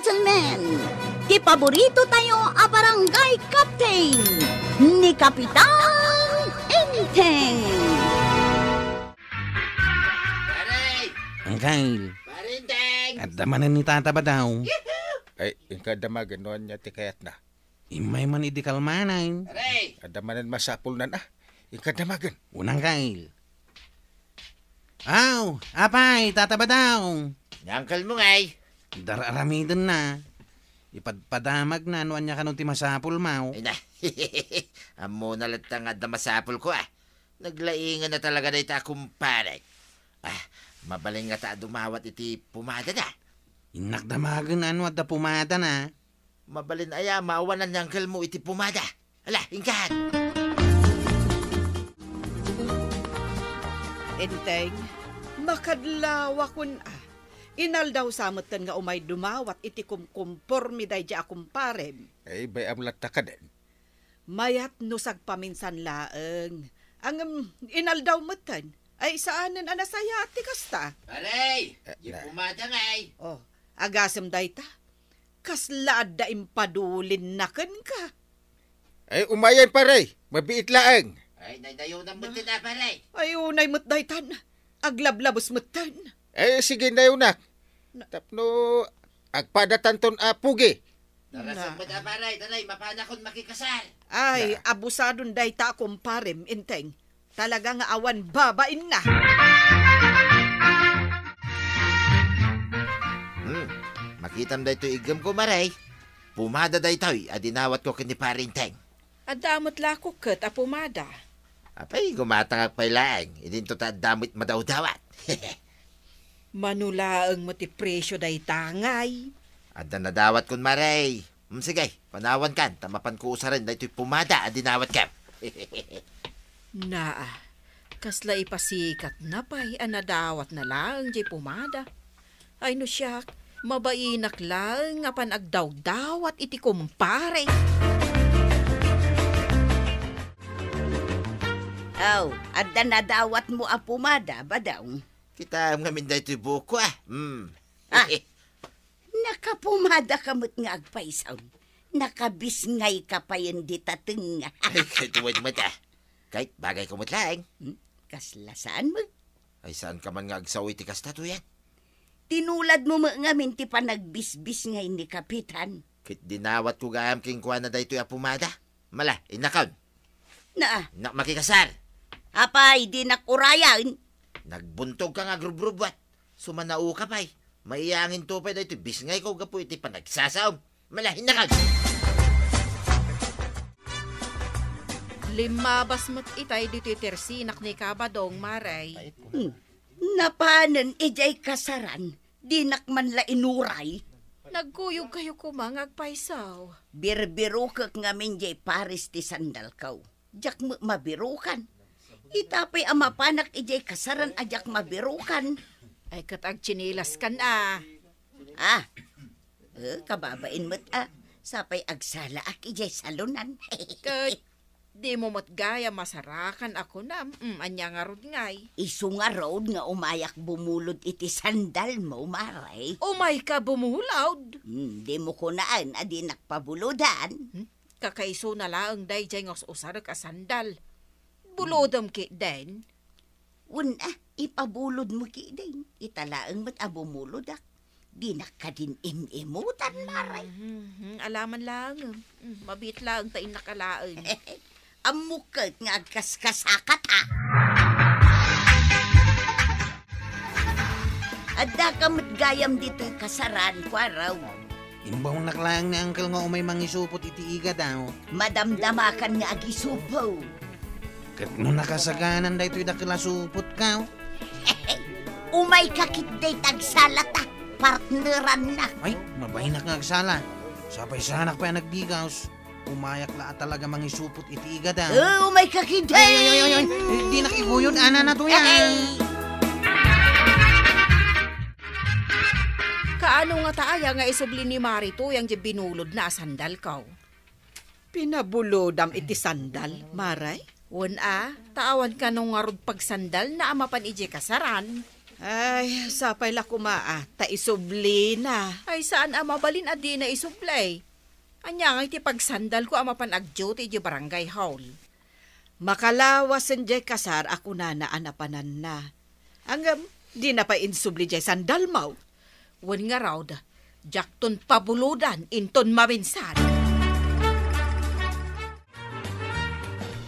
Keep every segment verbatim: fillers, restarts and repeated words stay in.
Gentlemen, ti paborito tayo a barangay captain, ni Kapitan Enteng. Pare! Angkel. Pare Enteng! Adda manen ni Tata Badaw. Yahoo! Ay, inka damagen no ania ti kayatna. Immay man idi kalmanen. Pare! Adda manen masapulnan, ah. Inka damagen. Unang kail. Aw, apay, Tata Badaw. Ni angkelmo ngay. Dar-aramiden na. Ipadpadamag na no ania kano ti masapul, maw. Ay na. Ammona latta nga adda masapul ko, ah. Naglaingan na talaga dayta a kumpare. Ah, mabalin ngata a dumawat iti pumada na. Innak damagen no adda pumada na. Mabalin aya maawanan ni angkelmo iti pumada. Ala, inkan! Enteng, makadlawakon a. Inaldaw sa metten nga umay dumawat iti kumkumpormi daydi a kumparem. Ay, bay-am latta kaden. Mayat no sagpaminsan laeng. Ngem, inaldaw metten. Ay, saanen a nasayaat ti kasta. Pare, Eh, di na. Pumada ngay. Oh, agasem dayta. Kasla adda impadulinna kenka. Ay, umayen, pare. Mabiit laeng. Ay, daydayonan met ti na, pare. Ay, unay met daytan. Aglablabes metten. Ay, sige, nayonak. Na- Tapno agpadatanton a pugi. Darasem Na. met a, pare. Danay, mapanakon makikasar. Ay, Na. abusadon dayta a kumparem, Enteng. Talaga nga awan babainna. Hmm, makitam daytoy iggemko, Mare. Pumada daytoy a dinawatko ken ni Pare Enteng. Adda met la kok ket a pumada. Apay, gumatangak pay laeng, idinto ta adda met madawdawat. Mano laeng met ti presio dayta ngay? Adda nadawatkon, Mare. Hmm, sige, panawankan, ta mapanko usaren daytoy pumada a dinawatko. Naa, kasla ipasikatna pay a nadawatna laeng diay pumada. Ay no siak, mabainak laeng a pan-agdawdawat iti kumpare. Aw, adda nadawatmo a pumada, Badaw? Kitaem ngamin daytoy buokko, ah. Hmm. Ah, nakapumadaka met nga agpaysaw. Nakabisngayka payen dita tengnga. Ay, kay tuwad met, ah. Kay, bagayko met laeng. Hmm? Kasla saan met? Ay, saanka man nga agsao iti kasta, tuyan? Tinuladmo met ngamin ti panagbisbisngay ni Kapitan. Ket dinawatko gayam kenkuana daytoy a pumada. Mala, innakon. Naa. Innak makikasar. Apay, dinak urayan. Nagbuntogka nga agrubrubbuat. Sumanaoka pay. Maiyanginto pay daytoy bisngayko gapu iti panagsasaom. Mala, innakon. Limmabas met itay ditoy tersinak ni Kabadong, Mare. Hmm. Napanen idiay kasaran, dinak man la inuray. Nagkuyogkayo koma nga agpayso. Birbirokek ngamin diay pares ti sandalko. Diak met mabirokan. Ita pay a mapanak idiay kasaran a diak mabirokan. Ay, ket agtsinilaskan a. Ah, eh, kababain met a. Sapay agsalaak idiay salonan. Ket dimo met gayam masarakan a kunam, mm, ania ngarud ngay? Isu ngarud nga umayak bumulod iti sandalmo, Mare. Umayka bumulod? Hmm, dimo kunaen a dinak pabulodan. Hmm? Kakaisuna laeng daydiay nga us-usarek a sandal. Bulodem ketdin. Wen a, ipabulodmo ketdin. Ita laeng met a bumulodak. Dinak kadin im-imutan, Mare. Mhm, mhm. Alaman laeng. Mm, mabiit laeng ta innak alaen. Ammok ket nga agkaskasakat, a. Addaka met gayam ditoy kasaran, kuaraw. Imbawnak laeng ni Uncle nga umay mangisupot iti igadaw. Madamdamakan nga agisupo. Ket no nakasaganan daytoy dakel a supotko? Umayka ketdi ta agsalata, partneranna. Ay, mabayinak nga agsala. Sapay saanak pay a nagbigaos. Umayak la a talaga mangisupot iti igadaw. Eh, umayka ketdi. Ay, ay, ay, ay, ay. Eh, dinak iguyod, anana, tuyan. Ay. Kaano ngata aya nga isubli ni Mare tuyan diay binulodna a sandalko? Pinabulodam iti sandal, Mare? Wen a, ta awan kano ngarud pagsandalna a mapan idiay kasaran. Ay, sapay la koma, a, ta isublina. Ay, saan a mabalin a dina isubli? Ania ngay ti pagsandalko a mapan agduty idiay barangay hall? Makalawasen diay kasar a kunana a napananna. Ngem, dina pay insubli diay sandalmo. Wen ngarud, diakton pabulodan inton maminsan.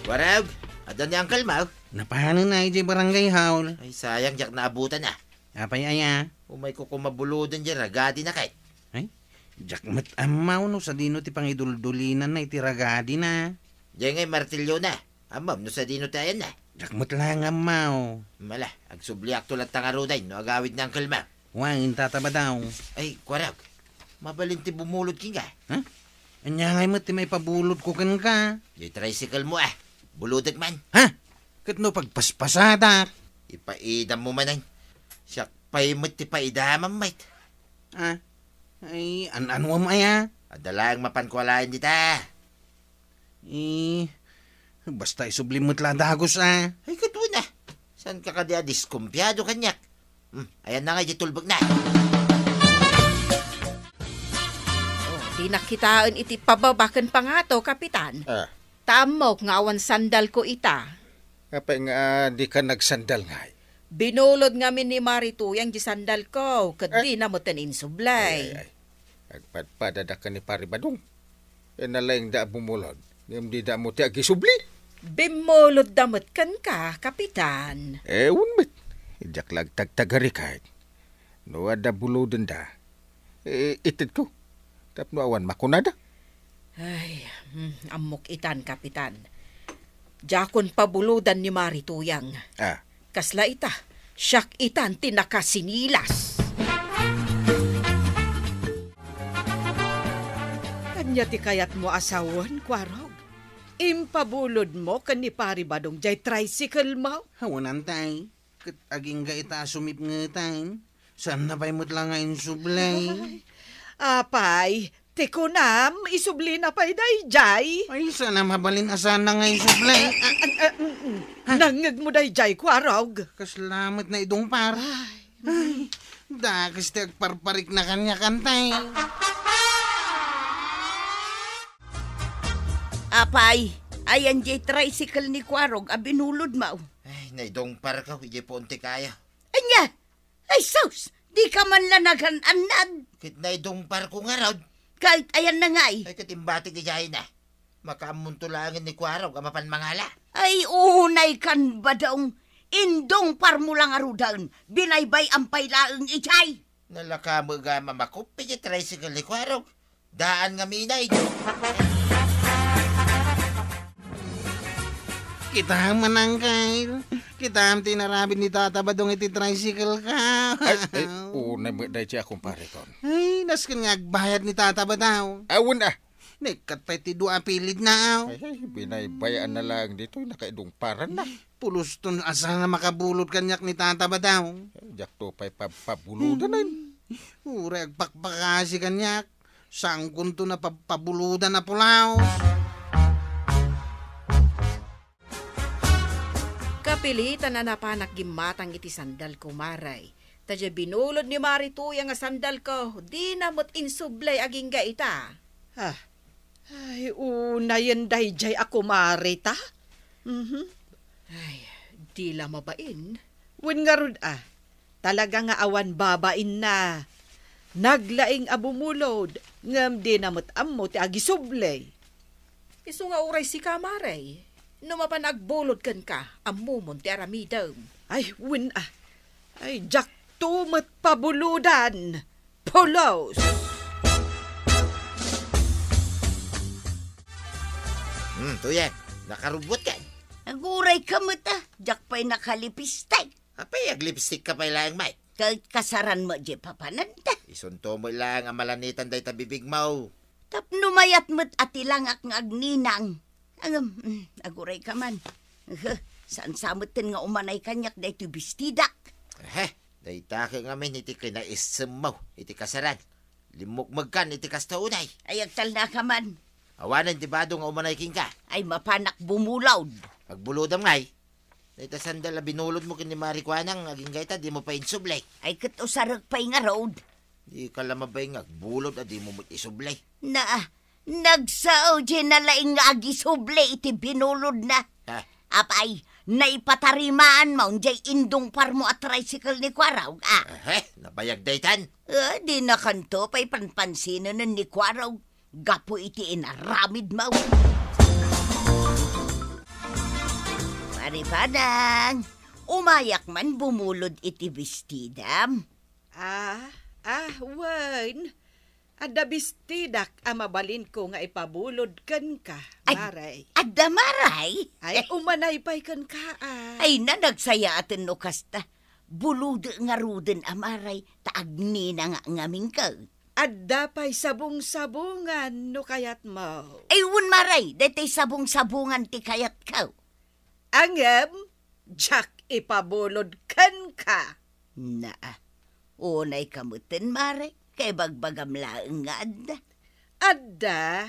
Warag, adda ni Uncle Mau? Napanen idiay barangay hall. Ay, sayang, diak naabutan a. Apay aya? Umayko koma bulodan diay ragadina ket. Ay, diak met ammo no sadino ti pangiduldulinanna iti ragadina. Diay ngay martiliona. Ammom no sadino ti ayanna? Diak met laeng ammo. Mala, agsubliakto latta ngaruden no agawid ni Uncle Mau. Wen, Tata Badong. Ay, kuarag. Mabalin ti bumulod kenka. Ha? Ania ngay met ti maipabulodko kenka? Diay tricycle mo, a. Bulodek man. Ha? Ket no pagpaspasadak? Ipaidam mo manen. Siak pay met ti paidamam met. Ah, ay, an-anuam aya? Adda laeng mapanko alaen dita. Eh, basta isublim met la dagus, a. Ay, ket wen a. Saanka kadi a diskumpiado kaniak? Hmm, ayanna ngay diay tulbekna. Oh, dinak kitaen iti pababa ken pangato, Kapitan. Ah. Ta ammok nga awan sandalko ita. Apay nga, ah, dika nagsandal ngay? Binulod ngamin ni Mari Tuyang diay sandalko, ket Eh? dina metten insubli. Ay, ay, ay. Agpadpadadak ken ni Pari Badong. Ket nalaingda a bumulod, ngem dida ammo ti agisubli. Bimmulodda met kenka, Kapitan. Eh, wen met. Diak la agtagtagari ket. No adda bulodenda, eh, itedko. Tapno awan makunada. Ay, hmm, ammok itan, Kapitan. Diakon pabulodan ni Mari Tuyang. Ah. Kasla ita, siak itan ti nakasinilas. Ania ti kayatmo a sawen, Kuarog? Impabulodmo ken ni Pari Badong diay tricycle mo? Awan, Antay. Ket agingga ita a sumipngetan. Saanna pay met la nga insubli. Ay, apay, ti kunam, isublina pay daydiay. Ay, saan a mabalin a saanna nga insubli. Ah, ah, ah, mm, mm. Ha? Nangngegmo daydiay, Kuarog. Kasla met naidungpar. Ay. Ay, dakes ti agparparikna kaniak, Antay. Apay, ayan diay tricycle ni Kuarog a binulodmo? Ay, naidungparko idiay puon ti kayo. Ania? Ay sus! Dika man la nagan-annad. Ket naidungparko ngarud. Ket ayanna ngay? Ay, ket imbatik idiay na. Makaammonto laengen ni Kuarog a mapan mangala. Ay, unay kan, Badong. Indungparmo la ngaruden. Binaybay-am pay laeng idiay. Nalaka met gayam a makup iti tricycle ni Kuarog. Daan ngamin ay. Kitaem man, Uncle. Kitaem ti inaramid ni Tata Badong iti tricycle ka. Ay, ay, unay met daydiay a kumparekon. Ay, nasken nga agbayad ni Tata Badong. Awan a. Naikkat pay ti dua a pilidna, aw. Ay, ay, binaybay-anna laeng ditoy, nakaidungparanna. Pulos ton a saan a makabulod kaniak ni Tata Badong. Ay, diakto pay pab-, pabulodan, ay. Hmm. Uray agpakpakasi kaniak. Saankonto a pab-, pabulodan a pulaos. Kapilitan a napanak gimmatang iti sandalko, Mare. Ta diay binulod ni Mari Tuyang a sandalko, dina met insubli agingga ita. Ah, ay, unayen daydiay a kumare ta? Mhm. Ay, di la mabain. Wen ngarud a, talaga nga awan babainna. Naglaing a bumulod, ngem dina met ammo ti agisubli. Isu nga uray sika, Mare, no mapan agbulod kenka, ammomon ti aramidem. Ay, wen a. Ay, diakto met pabulodan. Pulos! Hmm, Tuyang, nakarubbuatkan? Aguray ka met a, diak pay nakalipistek. Apay, aglipstik ka pay laeng, Mike? Ket kasaran met diay papananda. Isunto met laeng a malanitan dayta bibigmo. Tapno mayat met a ti langak nga agninang. Ngem, mm, aguray ka man. Ehe, saan sa metten nga umanay kaniak daytoy bestidak. Ehe, dayta ket ngamin iti kinaissemmo iti kasaran. Limmukmegkan iti kasta unay. Ay, agtalna ka man. Awanen ti bado nga umanay kenka. Ay, mapanak bumulod. Agbulodam ngay. Dayta sandal a binulodmo ken ni Mari Kuanang, agingga ita, dimo pay insubli. Ay, ket usarek pay ngarud. Dika la mabay nga agbulod a dimo met isubli. Na, nagsao diay nalaing nga agisubli iti binulodna. Ha? Apay, naipatarimaanmo diay indungparmo a tricycle ni Kuarog, a? Ehe, nabayag daytan. Ah, dinakanto pay panpansinen ni Kuarog gapu iti inaramidmo. Mari Kuanang, umayak man bumulod iti bestidam. Ah, ah, wen. Adda bestidak a mabalinko nga ipabulod kenka, Ay, Mari. Adda, Mari? Ay, umanay pay kenka, a. Ay, na, nagsayaaten no kasta. Bulodek ngaruden a, Mari, ta agninanga ngaminko. Adda pay sabong-sabongan no kayatmo. Ay, wen, Mari, daytoy sabong-sabongan ti kayatko. Ngem, diak ipabulod kenka. Naa, unayka metten, Mari, kaibagbagam laeng nga adda. Adda,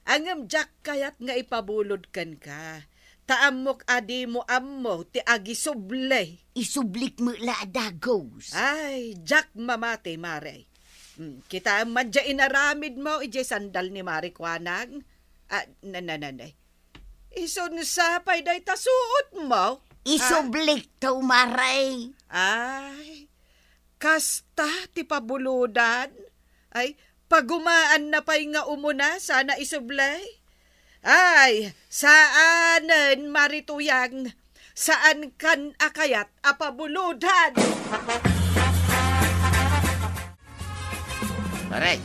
ngem diak kayat nga ipabulod kenka. Ta ammok a dimo ammo ti agisubli. Isublik met la a dagus. Ay, diak mamati, Mari. Hmm, kitaem man diay inaramidmo idiay sandal ni Mari Kuanang. Ah, na, na, na, na. Isunsa pay dayta suotmo? Isublikto, Mari. Ay, kasta ti pabulodan? Ay, pagumaanna pay nga umuna sana isubli? Ay, saanen, Mari Tuyang. Saankan a kayat a pabulodan. Pare,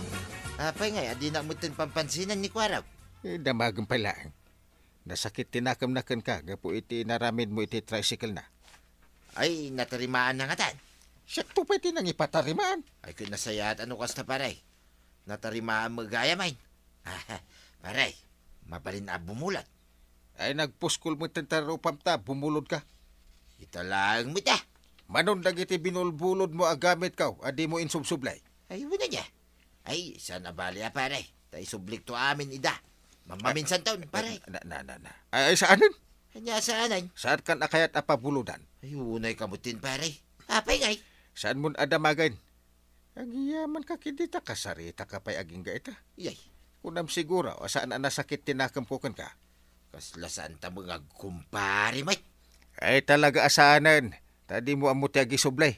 apay ngay a dinak metten pampansinan ni Kuarog? Eh, damagen pay laeng. Nasakit ti nakemna kenka gapu iti inaramidmo iti tricycle-na. Ay, natarimaanna ngatan. Siakto pay ti nangipatarimaan. Ay, ket nasayaat a no kasta, pare. Natarimaan met gayam, ay. Pare, mabalin a bumulod. Ay, nagpuskol met ti tarupam ta bumulodka. Ita laeng met, a. Manon dagiti binulbulodmo a gamitko a dimo insubsublay? Ay, wen aya. Ay, saan a bali a, pare. Ta isublikto amin ida. Mamaminsanton, pare. Na, na, na, na. Ay, ay, saanen? Ania saanen? Saankan a kayat a pabulodan? Ay, unayka metten, pare. Apay ngay? Saanmon a damagen? Agyamankak idi ta kasaritaka pay agingga ita. Iyay. Kunam siguro a saan a nasakit ti nakemko kenka. Kasla saanta met nga agkumpare met. Ay, talaga a saanen. Ta dimo ammo ti agisubli.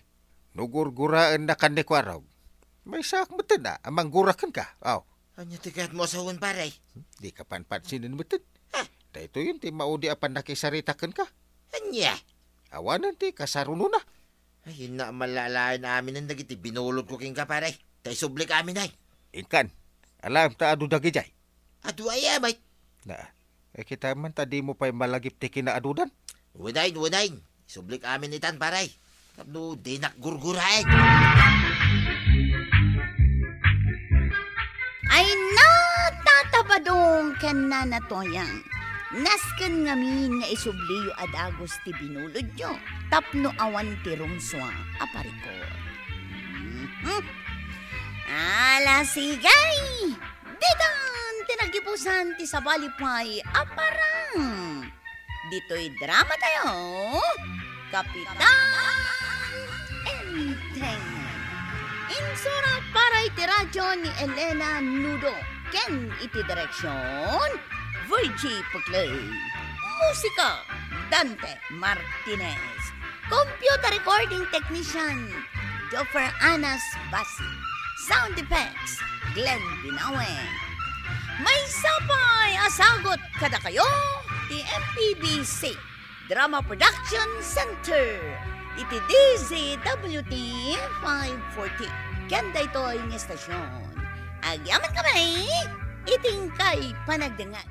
No gurguraennakan ni Kuarog, maysaak metten a, a manggura kenka. Aw. Ania ti kayatmo a sawen, pare? Hmm, dika panpansinen metten. Ha? Daytoyen ti maudi a pannakisarita kenka. Ania? Awanen ti kasarunona. Ay, inna, malalaen aminen dagiti binulodko kenka, pare. Ta isublik amin, ay. Inkan, alaem ta adu dagidiay. Adu aya met? Na, eh, kitaem man ta dimo pay malagip ti kinaadudan. Wen, wen. Isublik amin itan, pare. Tapno dinak gurguraen. Ay, na, Tata Badong ken Nana Toyang. Nasken ngamin nga isubliyo a dagus ti binulodyo tapno awan ti rumsua a parikor. Mhm. Ala, sige! Ditan ti nagipusan ti sabali pay a parang. Ditoy dramatayo, Kapitan Enteng. Insurat para iti radio ni Elena Nudo ken iti direksion, Virgie Puclay. Musika, Dante Martinez. Computer recording technician, Joffer Anas Basi. Sound effects, Glenn Binawe. Maysa pay a sagut kadakayo ti M P B C Drama Production Center iti D Z W T five forty. Ken daytoy nga estasion, agyamankami iti inkay panagdengngeg.